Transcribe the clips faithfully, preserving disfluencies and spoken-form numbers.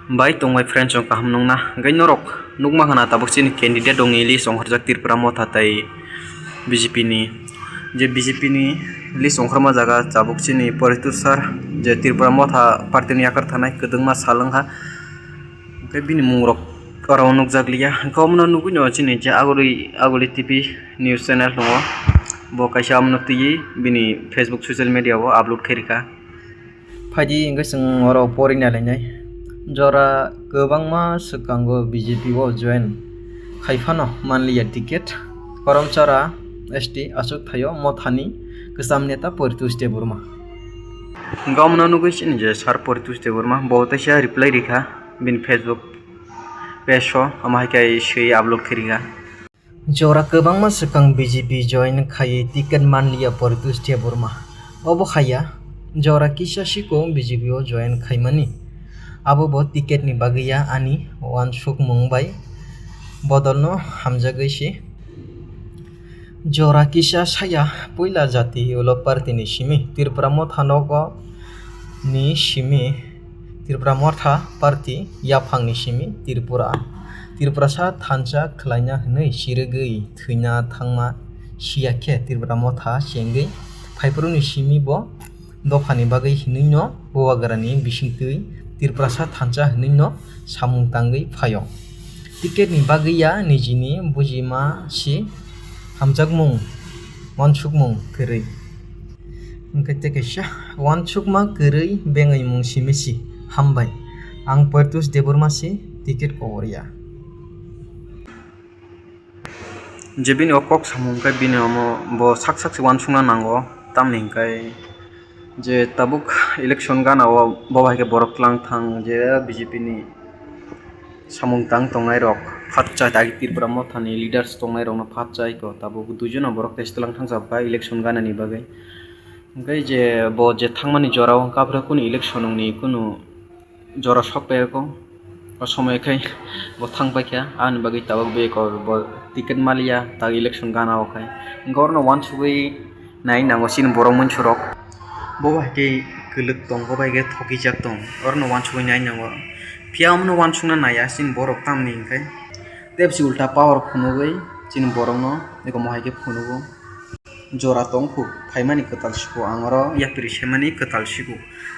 Bai tongbai friends rok kaham nungna. Hwnkhe norok nukma khana tabuk chini candidate rokni list ongkharjak Tripura Motha tai B J P ni. Je B J P ni list ongkharma jaga tabuk chini Poritu sir je Tripura Motha party ni yakar thanai kwdwngma sal wngkha. Hwnkhe bini mung rok oro nukjak liya. Hwnkhe omono nugwi no chini je Aguli, Aguli T V news channel tongo. Bo kaisa omono twiwi bini Facebook social media o upload khairikha. Phaidi hwnkhe chwng oro porina lainai. Jora kwbangma swkango B J P o join khai phano manliya ticket. Korom Chora S T achuk thaio Mothani kwcham neta Poritus Debbarma. Hwnkhe omono nugwi chini je sir Poritus Debbarma bo teisa reply rikha bini Facebook page o, omo hai khe swi upload khairikha. Jora kwbangma swkang B J P join khaiwi ticket manliya Poritus Debbarma. Obo haiya jora kisa siko B J P o join khaimani. Abo bo ticket ni bagwi ya ani uansukmung bai bodolno hamjagwi se. Jora kisa saya puila jati ulo party ni simi Tripura Motha nogo ni simi Tripura Motha party yaphang ni simi Tripura, Tripurasa thansa khwlaina hwnwi chirigwi thwina thangma siya khe Tripura Motha chengwi phaiphuru ni simi bo dophani bagwi hinwi no Bubagrani bisingtwi Tripurasa thansa hinwi no samung tangwi phaio. Ticket ni bagwi ya nijini bujima si hamjakmung, uansukmung kwrwi. Hwnkhe tei kaisa uansukma kwrwi bengwi mung simi si hambai. Ang Poritus Debbarma si ticket kobor ya. Je bini o kok samung khe bini omo bo sak sak se uansukna nango, tamni hwnkhe je tabuk election gana o bo bai khe borok tlang thang je B J P ni samung tang tongnai rok phat chai, agi Tripura Motha ni leaders tongnai rok no phat chai ko tabuk duijon no borok tei se tlang thang jabkha election gana ni bagwi. Hwnkhe je bo je thangmani jora o hwnkha phre kunu election ni kunu jora sok pai kho. O somoi khe bo thang paikha, ani bagwi tabuk beko bo ticket maliya, tak election gana o khai. Hwnkhe oro no uansugwi nai nango chini borok mwnsurok. Bo bai khe kwlwk tong, bo bai khe thokijak tong, oro no uansugwi nai nango. Phiya omono uansukna naiya chini borok tamni hwnkhe tei bisi ulta power phunugwi chini borokno eko mohai khe phunugo. Jora tong kho, phaimani kwtal siko ang oro yapri semani kwtal siko.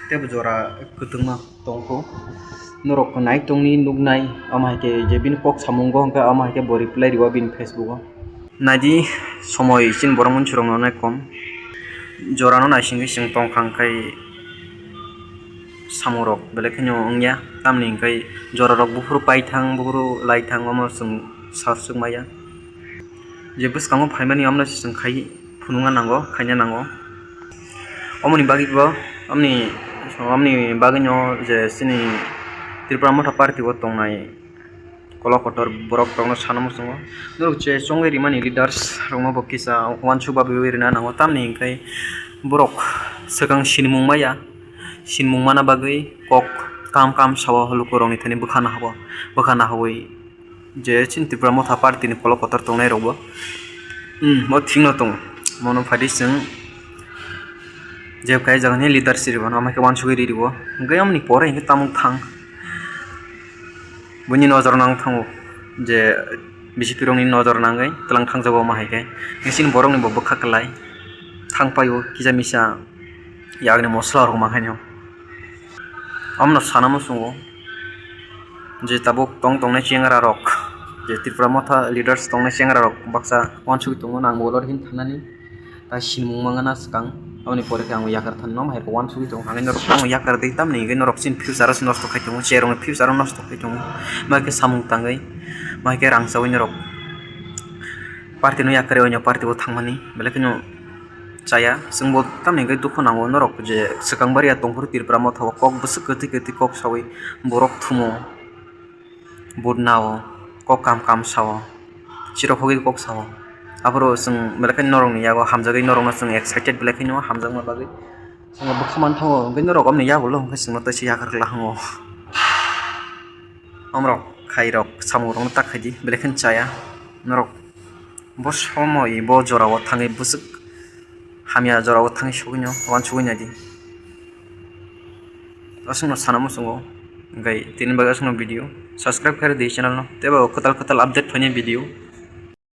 Tei bo jora kwtwngma tong kho. Norok nai tongni nuknai, omo hai khe je bini kok samungo hwnkhe omo hai khe bo reply rwo bini Facebook o. Naidi somoi chini borok mwnsurokno nai kom. Jorano naisingwi chwng tongkha hwnkhe samungrok belai kheno wngya. Tamni hwnkhe jorarok buphuru paithang, buphuru laithang omo chwng sarsuk maya. Je bwskango phaimani omono se chwng khai phunukna nango, khaina nango. Omoni bagwi bo, omni, omni bagwino je chini Tripura Motha Party o tongnai kolokotor borok rokno sana muchungo. Norok je chongwi rimani leaders rokno bo kisa uansuk bagwi rwna nango, tamni hwnkhe borok swkang sinimung maya, sinimung mana bagwi kok kam kam sao lukurokni thani bwkhana habo, bwkhana habwi. Je chini Tripura Motha Party ni kolokotor tongnai rok bo, hmm, bo thik no tongo. Mono phaidi chwng je kai jagani leader siri bono, ama khe uansugwi riri bo. Hwnkhe amoni pore hwnkhe tamung thang. Buini nojor nang thango je B J P rokni nojor nangwi tlang thang jago ama hai khe. Nini borokni bo bwkha kwlai thang paio kisa misa yagni mosola rok ma khaino. Omono sana muchungo je tabuk tong tongnai chengra rok, je Tripura Motha leaders tongnai chengra rok baksa uansugwi tongo, nang bo lori hwn thanani tai sinimung mangana swkang. Aboni pore khe ang yakar thani no hai khe uansugwi tongo, hwnkhai norok tamo yakar di tamni hwnkhe norok chini future o se nosto khai tongo, cherokni future o nosto khai tongo, ma khe samung tangwi, ma khe rang chawi norok party no yakar ya, oino party o thangmani belai kheno. Chaya, chwngbo tamni hwnkhe dukhu nango norok je swkang bariya tongphuru Tripura Motha o kok bwswk kwtwi kwtwi kok sawi borok thumo, vote nao, kok kam kam sao, chirok hogwi kok sao. Aphuru chwng belai kheno norokni yago hamjagwi norokno chwng excited belai kheno hamjakma bagwi. Chwngno bwkha manthogo, hwnkhe norok omoni yagulo hwnkhe chwngno teisa yakar kla hango. Omorok khairok samungrokno tak khaidi, belai kheno chaya norok. Bo somoi bo jorao thangwi bwswk hamya jorao thangwi sogwino uansugwi naidi. Aswkno sana muchungo Gai tini bagwi aswkno video. Subscribe khe di channel no. Tei bo kwtal kwtal update phainai video.